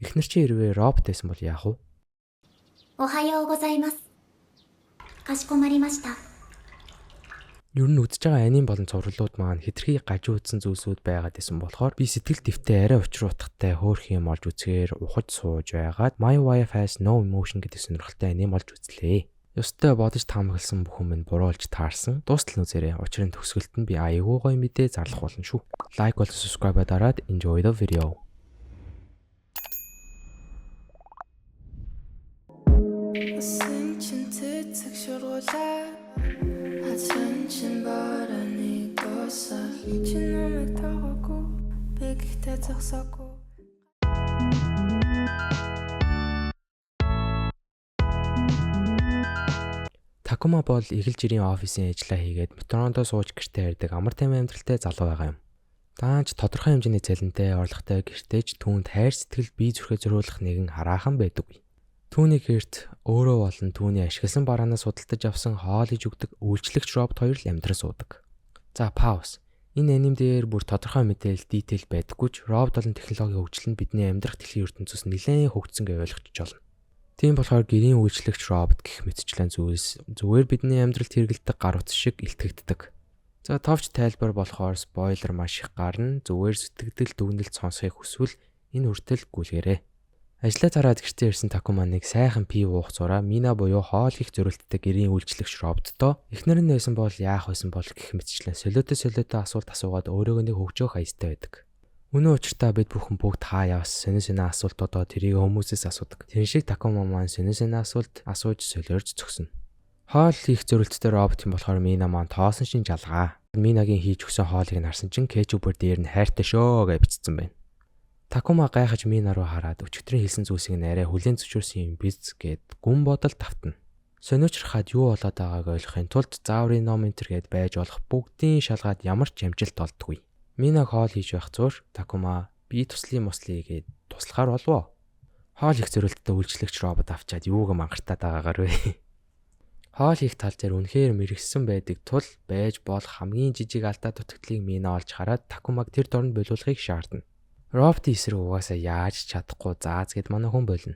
Эхнэр чинь хэрвээ робот байсан бол яах вэ? おはようございます。かしこまりました。 Ер нь үзэж байгаа аним болон цувралууд маань хэтэрхий гажуудсан зүйлсүүд байгаад исэн болохоор би сэтгэл дэвтээ арай учир утгатай хөөрхөн юм олж үзэхээр ухаж сууж байгаад My Wife Has No Emotion гэдэг сонирхолтой аним олж үзлээ. Ёстой бодож таамагласан бүхэн минь буруулж таарсан. Дуустал нь үзээрэй. Учир нь төгсгөлт нь би аягүй гоё мэдээ зарлах болно шүү. Like болон subscribe дараад enjoy the video. Өсөн чин цэцэг шургуулаа Хатсан чин бараны дуусал Чи намайг тоогоогүй би гэхдээ зогсоогүй. Такума бол эгэл жирийн офисын ажлаа хийгээд метрондоо сууж гэртээ ярьдаг амар тайван амьдралтай залуу байгаа юм. Даанч тодорхой хэмжээний цалинтай, орлоготой гэртээ ч түүнд хайр сэтгэл бие зүрхээ зориулах нэгэн хараахан байдаггүй. Түүний гэрт өөрөө болон түүний ашигласан бараанаас худалдаж авсан хоол хийж өгдөг үйлчлэгч робот хоёр л амьдран суудаг. За пауз. Энэ аним дээр бүр тодорхой мэдээлэл detail байдаггүй ч робот болон технологийн хөгжил нь бидний амьдрах дэлхийн ертөнцөөс нэлээд хөгжсөн гэж ойлгочих болно. Тийм болохоор гэрийн үйлчлэгч робот гэх мэтчлэн зүйлс зүгээр бидний амьдралд хэрэглэдэг гар утас шиг илтгэгддэг. За товч тайлбар болохоор spoiler маш их гарна. Зүгээр сэтгэгдэл дүгнэлт сонсохыг хүсвэл энэ хүртэл гүйлгээрэй. Ажлаа тараад гэртээ ирсэн Такума нэг сайхан пив уух зураа Мина буюу хоол хийх зориулттай гэрийн үйлчлэгч роботтой эхнэр нь байсан бол яах байсан бол гэх мэтчлэн солиотой солиотой асуулт асуугаад өөрөөгөө нэг хөгжөөх аястай байдаг. Үнэн учиртаа бид бүхэн бүгд хаа явас сонин сонин асуултуудаа тэрийг хүмүүсээс асуудаг. Тэр шиг Такума маань сонин сонин асуулт асууж солиорж зогсно. Хоол хийх зориулттай робот юм болохоор Мина маань тоосон шин жалгаа. Минагийн хийж өгсөн хоолыг нь харсан чинь кетчупээр дээр нь хайртай шөө гэж бичсэн байна. Такума гайхаж Мина руу хараад өчигдрийн хэлсэн зүйлсийг нь арай хүлээн зөвшөөрсөн юм биз гэд гүн бодол тавтана. Сониучрахад юу болоод байгааг ойлгохын тулд зааврын ном энтер гэд байж болох бүгдийн шалгаад ямар ч амжилт олддоггүй. Минаг хоол хийж байх зуур Такума би туслая муслая гэд туслахаар болвоо. Хоол их зориулттай үйлчлэгч робот авчаад юуг мангартаад байгаагаар вэ? Хоол хийх тал дээр үнэхээр мэрэгсэн байдаг тул байж болох хамгийн жижиг алдаа дутагдлыг Мина олж хараад Такумаг тэр дорнд болиулахыг шаардна. Роботын эсрэг угаасаа яаж ч чадахгүй зааз гэд манай хүн болно.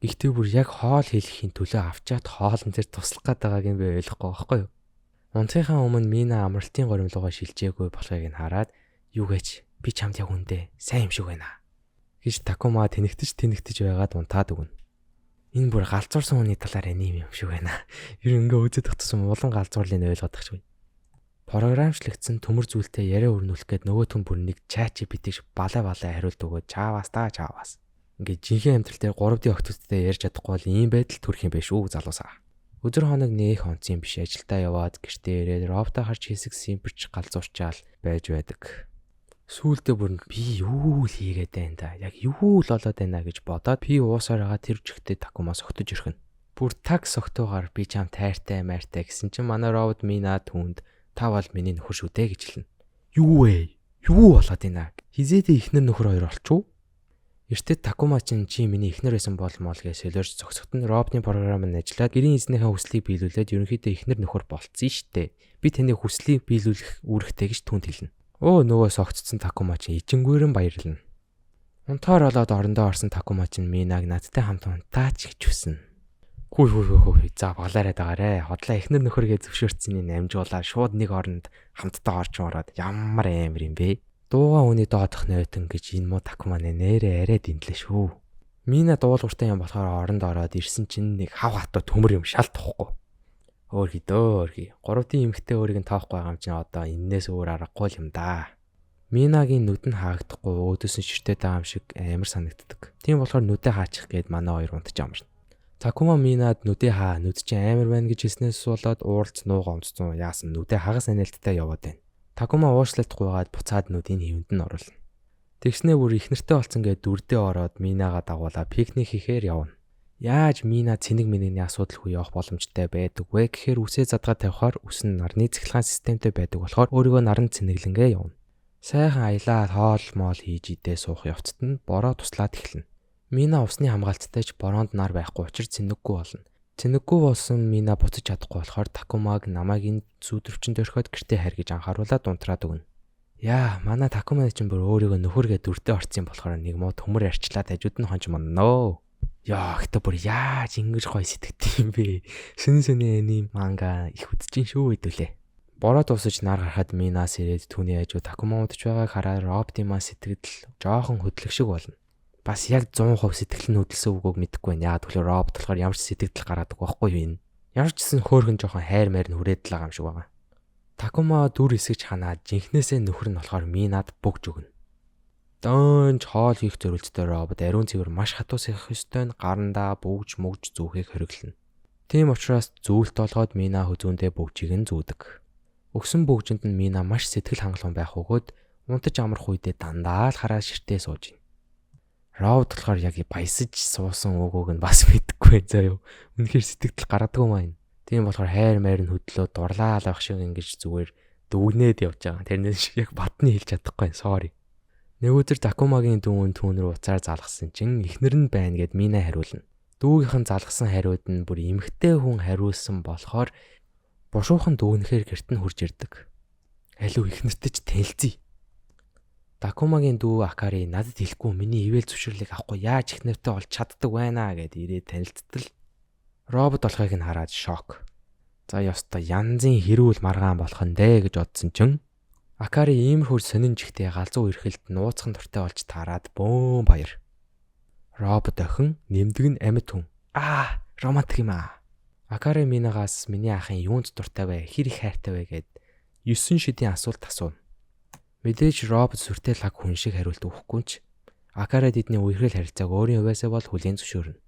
Гэхдээ бүр яг хоол хийлгэхийн төлөө авчаад хоолн дээр туслах гээд байгааг нь би ойлгохгүй байхгүй юу? Унтахынхаа өмнө Мина амралтын горимлогоо шилжээгүй болохыг нь хараад юу гэж би чамд яг үндэ сайн юм шиг байна гэж Такума тэнэгтэж тэнэгтэж байгаад унтаад өгнө. Энэ бүр галзуурсан хүний талаар аним юм шиг байна. Ер нь ингээ үзэж тахтсан улам галзуурлыг ойлгоод тахчих. Програмчлагдсан төмөр зүйлтэй яриа өрнүүлэх гээд нөгөөх нь бүр нэг ChatGPT шиг балай балай хариулт өгөөд чаавас та чаавас. Ингээ жинхэнэ амьдрал дээр 3D охтуудтай ярьж чадахгүй бол ийм байдал төрөх юм байна шүү залуусаа. Өдөр хоног нээх онцын биш ажилдаа яваад гэртээ ирээд роботоо харж хэсэг симпэрч галзуурчаал байж байдаг. Сүүлдээ бүр би юу л хийгээд байна да. Яг юу л болоод байна гэж бодоод би уусаар байгаа тэр чигтээ Такума согтож өрхөнө. Бүр таг согтуугаар би чам тайртай майртай гэсэн чинь манай робот Мина түүнд та бол миний нөхөр шүү дээ гэж хэлнэ. Юу вэ? Юу болоод байна? Хизээдээ эхнэр нөхөр хоёр болчихов? Эртээ Такума чинь чи миний эхнэр байсан болмол гэж солиорч зогсоход нь роботын програм нь ажиллаад гэрийн эзнийхээ хүслийг биелүүлээд ерөнхийдөө эхнэр нөхөр болцсон штэ. Би таны хүслийг биелүүлэх үүрэгтэй гэж түүнд хэлнэ. Өө нөгөө согтцсон Такума чинь ижингүүрэн баярлна. Унтаар болоод орондоо орсон Такума чинь Минаг надтай хамт унтаач гэж хүснэ. Хүй хүй хүй хүй за балаарай дагаарай. Хотлаа эхнэр нөхөргээ зөвшөөрцөнийг амжуулаад шууд нэг оронд хамтдаа орж ороод ямар амар юм бэ? Дууга үний доодох нойтон гэж энэ муу Такума нэрээ арай дэндлээ шүү. Мина дуулууртай юм болохоор оронд ороод ирсэн чинь нэг хав хатуу төмөр юм шал тухгүй. Өөр хий дөө өөр хий. 3D эмэгтэй өөрийг нь тоохгүй байгаа юм чинь одоо эннээс өөр аргагүй юм да. Минагийн нүд нь хаагдахгүй өөдөөс нь ширтээд байгаа юм шиг амар санагддаг. Тийм болохоор нүдээ хаачих гээд манай хоёр унтаж амарна. Такума Минад нүдээ хаа нүд чинь амар байна гэж хэлснээс болоод ууралц нуугаа онцсон яасан нүдээ хагас анилттай яваад байна. Такума уушлалт гуйгаад буцаад нүдийн хэвэнд нь оруулна. Тэгснээ бүр их нэртэй болсон гээд дүрдээ ороод Минагаа дагуулаа пикник хийхээр явна. Яаж Мина цэнэг мэнэгний асуудалгүй явах боломжтой байдаг вэ гэхээр үсээ задгаа тавихаар үс нь нарны цэцгэлгаан системтэй байдаг болохоор өөрийгөө наран цэнэглэнгээ явна. Сайхан аялаа хоол моол хийж идээ суух явцад нь бороо туслаад эхэлнэ. Мина усны хамгаалттай ч бороонд нар байхгүй учир цэнэггүй болно. Цэнэггүй болсон Мина буцаж чадахгүй болохоор Такумаг намайг энэ сүүдрвчэнд орхиод гэртээ харь гэж анхааруулаад унтраад өгнө. Яа, манай Такума чинь бүр өөрийгөө нөхөргээ дүртэй орсон болохоор нэг муу төмөр арчлаад хажууд нь хонж монноо. Яа, гэтээ бүр яаж ингэж гоё сэтгэдэг юм бэ? Сонин сонин аним манга их үзэж шүү хэдүүлээ. Бороо дуусаж нар гарахад Минас ирээд түүний хажуу Такума удаж байгааг хараад Роботын сэтгэл жоохон хөдлөх шиг болно. Бас яг 100% сэтгэл нь хөдөлсөн үгүйг мэдэхгүй байна. Яагаад гэвэл робот болохоор ямар ч сэтгэл гаргадаг байхгүй юу энэ. Ямар ч гэсэн хөөхөн жоохон хайр майр нь хүрээд л байгаа юм шиг байгаа. Такума дүр хэсэгч ханаад жинхнээсээ нөхөр нь болохоор Минад бөгж өгнө. Донж хоол хийх зорилттой робот ариун цэвэр маш хатуу сахих ёстой нь гарандаа бөгж мөгж зүүхийг хориглоно. Тийм учраас зүүлт олгоод Мина хүзүүндээ бөгжийг нь зүүдэг. Өгсөн бөгжинд нь Мина маш сэтгэл хангалуун байх өгөөд унтаж амрах үедээ дандаа л хараа ширтээ сууж байна. Робот болохоор яг баясаж суусан өгөөг нь бас мэдэхгүй заяа. Үнэхээр сэтгэл гаргадаг юм аа энэ. Тийм болохоор хайр майр нь хөдлөө дурлаа л авах шиг ингэж зүгээр дүгнээд явж байгаа. Тэрнээс яг батны хэлж чадахгүй. Sorry. Нэг өдөр Такумагийн дүүн түүн рүү уцаар залгасан чинь эхнэр нь байна гэд Мина хариулна. Дүүгийнх нь залгасан хариуд нь бүр эмэгтэй хүн хариулсан болохоор бушуухан дүүнэхээр гэрт нь хурж ирдэг. Алив эхнэртэй ч танилцъя. Такумагийн дүү Акари надад хэлэхгүй миний ивэл зөвшөөрлийг авахгүй яаж эхнэртэй болж чаддаг байна гэд ирээд танилцтал робот болохыг нь хараад шок. За ёстой янзын хэрүүл маргаан болох нь дээ гэж бодсон чинь Акари иймэрхүү сонин жигтэй галзуу эрхэлд нууцхан дуртай болж таарад бөөн баяр. Робот охин нэмдэг нь амьд хүн. Аа, романтик юм аа. Акари Минагаас миний ахын юунд дуртай вэ? Хэр их хайртай вэ гэд 9 шидийн асуулт асууна. Мэдээж робот сүртэй лаг хүн шиг хариулт өгөхгүй ч Акари тэдний үерхэл харилцааг өөрийн хувьяасаа бол хүлээн зөвшөөрнө.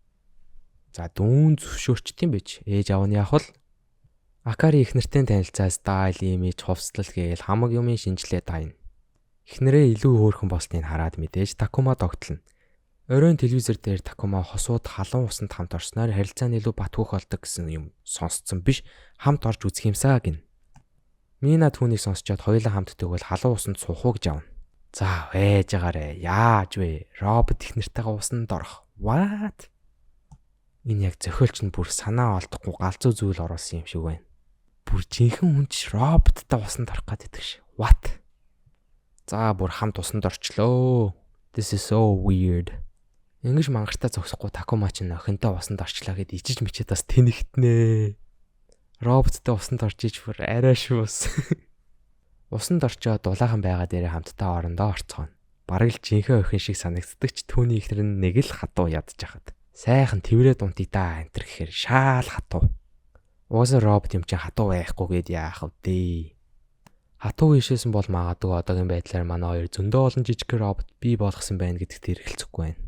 За дүүн зөвшөөрчт юм биш. Ээж аав нь яах вэ? Акари эхнэртэй танилцаа style, имиж, хувцлал гээл хамаг юмын шинжилгээ дайна. Эхнэрээ илүү хөөрхөн болсныг хараад мэдээж Такума догтлно. Оройн телевизэр дээр Такума хосууд халуун усанд хамт орсноор харилцаа нь илүү батгүйх болдог гэсэн юм сонсцсон биш хамт орж үзэх юмсаа гин. Мина түүнийг сонсчоод хоёулаа хамт тэгвэл халуун усанд суух уу гэж явна. За байж байгаарэ. Яаж вэ? Робот их нэртэйгээ усанд орох. What? Энэ яг зохиолч нь бүр санаа олдохгүй галзуу зүйл оруулсан юм шиг байна. Бүр жинхэнэ хүн ч роботтой усанд орох гэдэг ш. What? За бүр хамт усанд орчлоо. This is so weird. Ингэж мангартаа зогсохгүй Такума ч охинтой усанд орчлаа гэд ичиж мичээд бас тэнэгтнэ. Роботтой усанд орж иж бүр арай шүүс. Усанд орчоод дулаахан байгаа дээрээ хамтдаа орондоо орцгооно. Бараг л жинхэнэ охин шиг санагддаг ч түүний эхнэр нь нэг л хатуу ядж хахад. Сайхан тэрврээд унтъя да энэ төр гэхээр шаал хатуу. Угаасаа робот юм чинь хатуу байхгүй гээд яах вэ? Хатуу ишээсэн бол магадгүй одоогийн байдлаар манай хоёр зөндөө олон жижиг робот бий болгосон байна гэдэгт эргэлзэхгүй байна.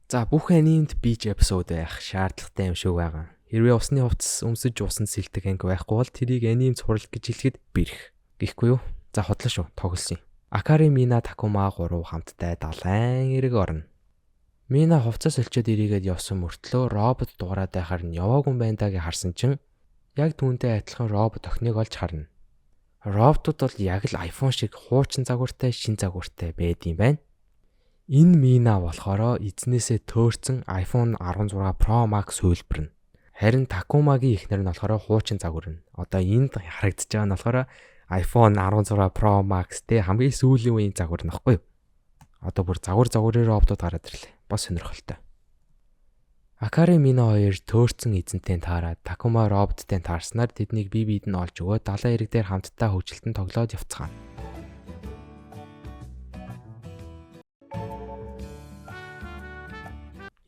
За бүх анимд beach episode байх шаардлагатай юм шиг байгаа. Хэрвээ усны хувцас өмсөж усанд сэлдэг анги байхгүй бол тэрийг аним цуврал гэж хэлэхэд бэрх. Гэхгүй юу? За худлаа шүү. Тоглосон юм. Акари Мина Такума гурав хамтдаа далайн эрэг орно. Мина хувцас олчоод эрийгээд явсан мөртлөө робот дуурайд байхаар нь яваагүй юм байна даа гэж харсан чинь яг түүнтэй адилхан робот охиныг олж харна. Роботууд бол яг л iPhone шиг хуучин загвартай, шин загвартай байд юм байна. Энэ Мина болохоор эзнээсээ төөрцөн iPhone 16 Pro Max хувилбар нь. Харин Такумагийн эхнэр нь болохоор хуучин загвар нь. Одоо энд харагдаж байгаа нь болохоор iPhone 16 Pro Max те хамгийн сүүлийн үеийн загвар нь баггүй юу? Одоо бүр загвар загварын роботууд гараад ирлээ. Бас сонирхолтой. Акари Мина хоёр төөрцөн эзэнтэй таарад Такума роботтой таарснаар тэднийг бие биед нь олж өгөөд далайн эрэг дээр хамтдаа хөгжилтөн тоглоод явцгаана.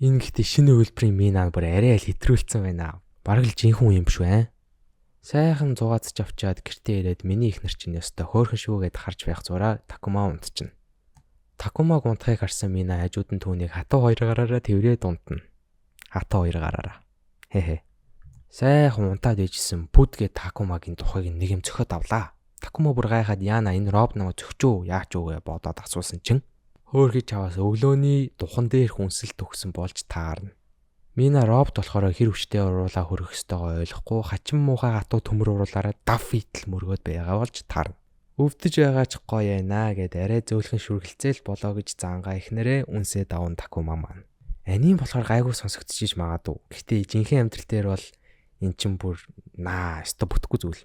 Энэ гэхдээ шинэ хувилбарын Мина бүр арай л хэтрүүлсэн байна. Бараг л жинхэнэ хүн юм биш үү? Сайхан зугаацж авчаад гэртээ ирээд миний эхнэр чинь ёстой хөөрхөн шүү гэд харж байх зураа Такума унтчихна. Такумаг унтахыг харсан Мина хажууд нь түүнийг хатуу хоёр гараараа тэврээд унтна. Хатуу хоёр гараараа. Хэ хэ. Сайхан унтаад ижсэн пүд гэ Такумагийн тухайг нэг юм цохиод авлаа. Такума бүр гайхаад яана энэ робот намайг цохиж үү яач үү гэж бодоод асуусан чинь хөөрхий чаваас өглөөний духан дээр хүнсэлт өгсөн болж таарна. Мина робот болохоор хэр хүчтэй уруулаа хөрөх ёстойгоо ойлгохгүй хачин муухай хатуу төмөр уруулаараа дав итл мөргөөд байгаа болж таарна. Өвдөж байгаа ч гоё яана гэд арай зөөлхөн шүргэлцээл болоо гэж зангаа ихнэрээ үнсээ даван Такума маань. Анийн болохоор гайгүй сонсогдчихж магадгүй. Гэхдээ жинхэнэ амьдрал дээр бол эн чинь бүр наа өстой бүтэхгүй зүйл.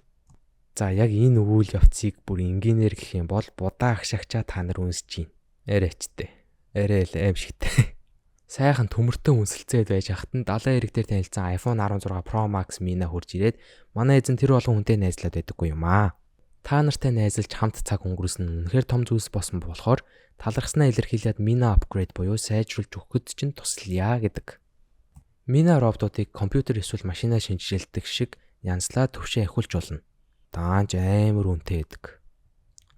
За яг энэ үйл явцыг бүр энгийнээр гэх юм бол будаа агшаагчаа та нар үнсэж чинь. Арайчтэй. Арай л аимшигтэй. Сайхан төмөртөө үнсэлцээд байж хахад нь далайн эрэг дээр танилцсан iPhone 16 Pro Max Mina хурж ирээд манай эзэн тэр болгон хүнтэй найзлаад байдаггүй юм аа. Та нартай найзалж хамт цаг өнгөрсөн нь үнэхээр том зүйлс болсон болохоор талархснаа илэрхийлээд Mina upgrade буюу сайжруулж өгөхөд чинь туслая гэдэг. Mina роботуудыг компьютер эсвэл машинаа шинэчилдэг шиг янзлаа төвшөө ахиулж болно. Даанч амар үнэтэй байдаг.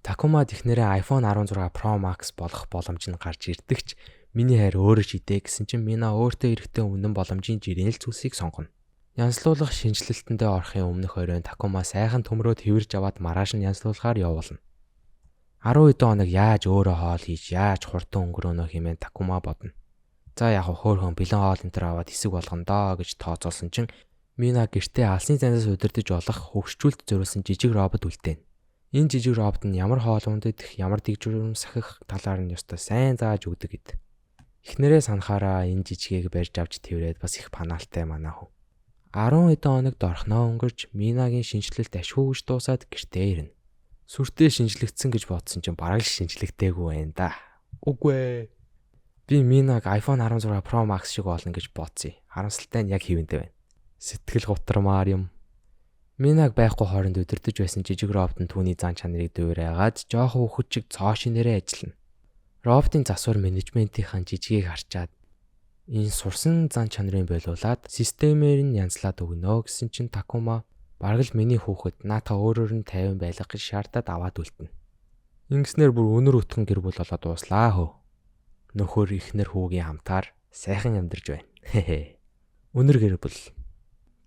Такума технэрээ iPhone 16 Pro Max болох боломж нь гарч ирдэгч миний хайр өөрөө шидэ гэсэн чинь Mina өөртөө эрэхтэй үнэн боломжийн жирийн л зүйлсийг сонгоно. Янзлуулах шинэчлэлтэндээ орохын өмнөх оройн Такума сайхан төмрөө тэрж аваад маргааш нь янзлуулахаар явуулна. 10 хэдэн хоног яаж өөрөө хоол хийж яаж хурдан өнгөрөөнө хэмээн Такума бодно. За яг хөөхөн бэлэн хоол энэ төр аваад хэсэг болгоно доо гэж тооцоолсон чинь Мина гэртээ алсын занаас удирдах болох хөгшчүүлд зориулсан жижиг робот үлдээнэ. Энэ жижиг робот нь ямар хоол унд идэх, ямар дэгжүрм сахих талаар нь ёстой сайн зааж өгдөг гэд. Эхнэрээ санахаараа энэ жижигийг барьж авч тэрврээд бас их панаалтай манаа хүн. 10 хэдэн хоног дорхноо өнгөрч Минагийн шинэчлэлт ашгүй гэж дуусаад гэртээ ирнэ. Сүртэй шинжлэгдсэн гэж бодсон чинь бараг л шинжлэгдээгүй байна да. Үгүй ээ. Би Минаг iPhone 16 Pro Max шиг болно гэж бодсон. Харамсалтай нь яг хэвэнтэй байна. Сэтгэл гутармаар юм. Минаг байхгүй хооронд өдөрдөж байсан жижиг робот нь түүний зан чанарыг дуурайгаад жоохон хүүхэд чиг цоо шинээрээ ажиллана. Роботын засвар менежментийнхаа жижигийг харчаад энэ сурсан зан чанарын болиулаад системээр нь янзлаад өгнө гэсэн чинь Такума бараг л миний хүүхэд наатаа өөрөөр нь тайван байлга гэж шаардаад аваад үлдэнэ. Ингэснээр бүр өнөр өтгөн гэр бүл болоод дууслаа хөө. Нөхөр эхнэр хүүгийн хамтаар сайхан амьдарч байна. Хэ. Өнөр гэр бүл.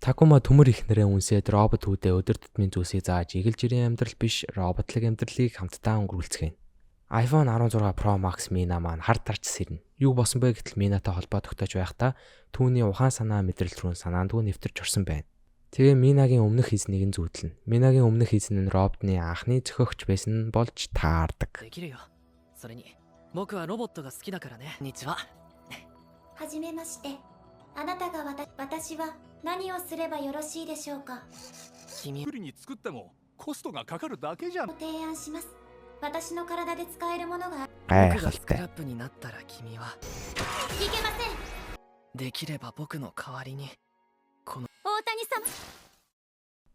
Такума төмөр эхнэрээ үнсээд робот хүүдээ өдөр тутмын зүйлсийг зааж игэл жирийн амьдрал биш роботлог амьдралыг хамтдаа өнгөрүүлцгээнэ. iPhone 16 Pro Max Mina маань хар тарч сэрнэ. Юу болсон бэ гэтэл Минатай холбоо тогтоож байхдаа түүний ухаан санаа мэдрэл рүү санаандгүй нэвтэрч орсон байна. Тэгээ Минагийн өмнөх хийснийг нь зүүдлэнэ. Минагийн өмнөх хийсэн нь роботны анхны зохиогч байсан болж таардаг. できるよ。それに僕はロボットが好きだからね。こんにちは。はじめまして。あなたがわた私は何をすればよろしいでしょうか。君無理に作ってもコストがかかるだけじゃん。ご提案します。私の体で使えるものが僕がスク Гайхалтай. ラップになったら君はいけません。できれば僕の代わりに大谷様。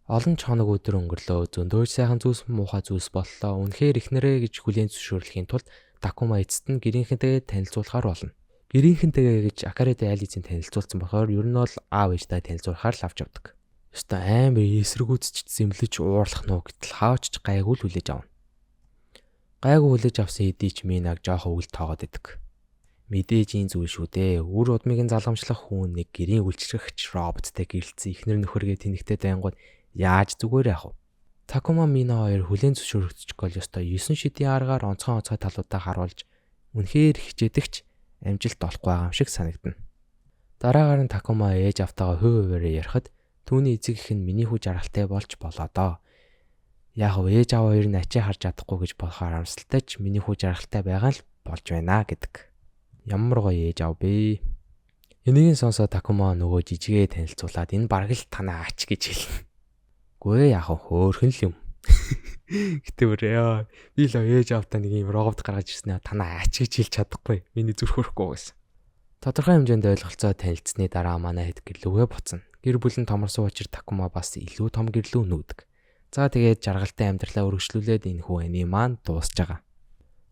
Олон ч хоног өдөр өнгөрлөө. Зөндөөж сайхан зүйлс муухай зүйлс боллоо. Үнэхээр эхнэрээ гэж хүлээн зөвшөөрлөхийн тулд Такума эцэст нь гэрийнхэнтэйгээ танилцуулахаар болно. Гэрийнхэнтэйгээ гэж Акарида аль эзэн танилцуулсан болохоор ер нь бол аав ээжтэй танилцуулахаар л авч явдаг. Ёстой амар эсэргүүцэж зэмлэж уурлах нуу гэтэл хаавч ч гайгүй л хүлээж авна. Гайгүй хүлээж авсан хэдий ч Минаг жоохон үл тоогоод идэг. Мэдээж ийм зүйл шүү дээ. Үр удмыг нь залгамжлах хүн нэг гэрийн үйлчлэгч роботтой гэрэлтсэн эхнэр нөхөргээ тэнэгтэй дайнгууд яаж зүгээр яах вэ? Такума Мина хоёр хүлээн зөвшөөрөгдөж гол ёстой 9 шидийн аргаар онцгой онцгой талуудаа харуулж үнэхээр хичээдэгч амжилт олохгүй байгаа юм шиг санагдана. Дараагаар нь Такума ээж автагаа хувь хуваараа ярихад түүний эцэг эх нь миний хүү жаргалтай болж болоо доо. Яг хав ээж аав хоёр нь ачаа харж чадахгүй гэж болохоор харамсалтай ч миний хүү жаргалтай байгаа л болж байна гэдэг. Ямар гоё ээж аав бэ? Энийг нь сонсоод Такума нөгөө жижигээ танилцуулаад энэ бараг л танаа ач гэж хэлнэ. Гүй ээ яг хөөхөн л юм. Гэтэ бүр яа би л ээж аавтаа нэг юм робот гаргаж ирсэн аа танаа ач гэж хэлж чадахгүй. Миний зүрх хөрөхгүй гэсэн. Тодорхой хэмжээнд ойлголцоо танилцсны дараа манай хэд гэрлүүгээ буцна. Гэр бүл нь томорсон учир Такума бас илүү том гэрлүү нүүдэг. За тэгээд жаргалтай амьдралаа өргөжлүүлээд энэ хүү аниме маань дуусж байгаа.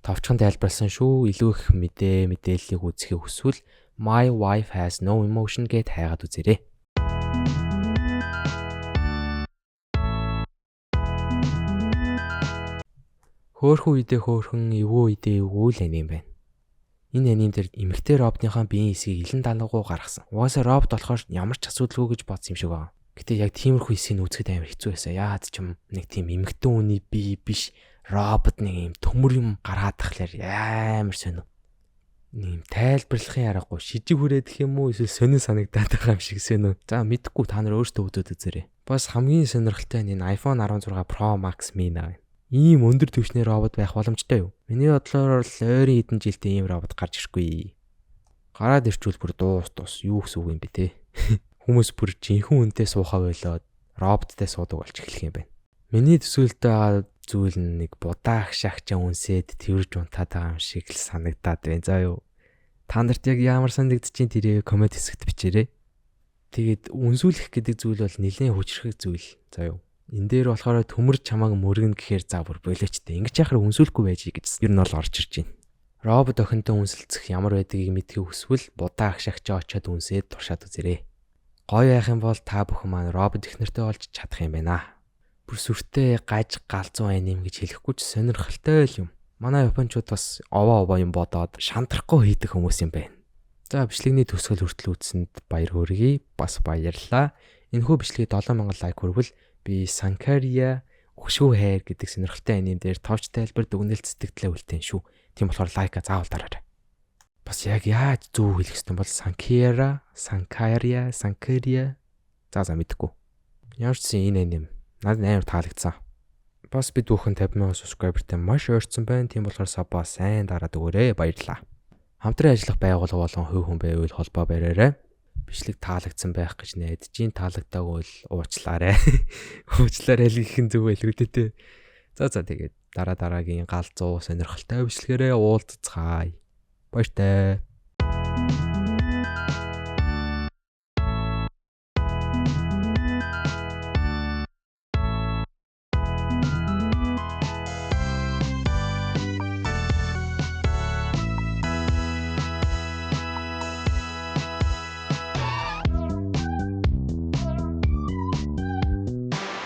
Товчхон тайлбарласан шүү. Илүү их мэдээллийг үзэхийг хүсвэл My Wife Has No Emotion гэд хайгаад үзээрэй. Хөөхөн үедээ хөөхөн, эвгүй үедээ эвгүй л аниме байна. Энэ аниме дээр эмэгтэй роботынхаа биеийн хэсгийг илэн далангуу гаргасан. Угаасаа робот болохоор ямар ч асуудалгүй гэж бодсон юм шиг байгаа. Гэтэ яг тиймэрхүү хэсгийг үзэхэд амар хэцүү байсан. Яагаад ч юм нэг тийм эмэгтэй хүний бие биш робот нэг юм төмөр юм гаргаад тахлаар амар сонио. Нэг юм тайлбарлахын аргагүй шижиг хүрээдэх юм уу эсвэл сонин санагдаад байгаа юм шиг сонио. За мэдхгүй та нар өөрсдөө үзээд үзээрэй. Бас хамгийн сонирхолтой нь энэ iPhone 16 Pro Max Mini байна. Ийм өндөр түвшний робот байх боломжтой юу? Миний бодлоор л ойрын хэдэн жилдээ ийм робот гарч ирэхгүй. Гараад ирчүүл бүр дуус юу гэсэн үг юм бэ те? Хүмүүс бүр жинхэнэ үнтэй суухаа болоод роботтой суудаг болж эхлэх юм байна. Миний төсөөлөлд байгаа зүйл нь нэг будаа агшаагчаа үнсээд тэрж унтаад байгаа юм шиг л санагдаад байна. За юу. Та нарт яг ямар санагдчихээн тэрийг comment хэсэгт бичээрэй. Тэгээд үнсүүлэх гэдэг зүйл бол нэлээд хүчрхэг зүйл. За юу. Энэ дээр болохоор төмөр чамааг мөргөн гэхээр за бүр болоочтой. Ингэж яхаар үнсүүлэхгүй байж гэж ер нь бол орж ирж байна. Робот охинтой үнсэлцэх ямар байдгийг мэдхийг хүсвэл будаа агшаагчаа очиод үнсээд туршаад үзээрэй. Гоё байх юм бол та бүхэн маань робот их нэртэй болж чадах юм байна. Бүр сүртэй гаж галзуу аним гэж хэлэхгүй ч сонирхолтой л юм. Манай японочууд бас овоо овоо юм бодоод шантрахгүй хийдэг хүмүүс юм байна. За бичлэгний төгсгөл хүртэл үзсэнд баяр хүргэе. Бас баярлалаа. Энэхүү бичлэгийг 7000 лайк хүрвэл би Санкария өгшүү хайр гэдэг сонирхолтой аним дээр товч тайлбар дүгнэлт сэтгэлдээ үлдээн шүү. Тийм болохоор лайка заавал дараарай. Бас яг яаж зөв хэлэх ёстой бол Санкера, Санкария, Санкария за мэдэхгүй. Ямар ч гэсэн энэ аним надад амар таалагдсан. Бас бид бүхэн 50,000 subscriber-тай маш ойрцсон байна. Тийм болохоор sub-аа сайн дараад өгөөрэй. Баярлалаа. Хамтран ажиллах байгууллага болон хувь хүн байвал холбоо бариарай. Бичлэг таалагдсан байх гэж найдаж чинь таалагдаагүй бол уучлаарай. Уучлаарай л гэх нь зөв байлгүй дээ. За тэгээд дараа дараагийн галзуу сонирхолтой бичлэгээрээ уулзцгаая. Баяртай.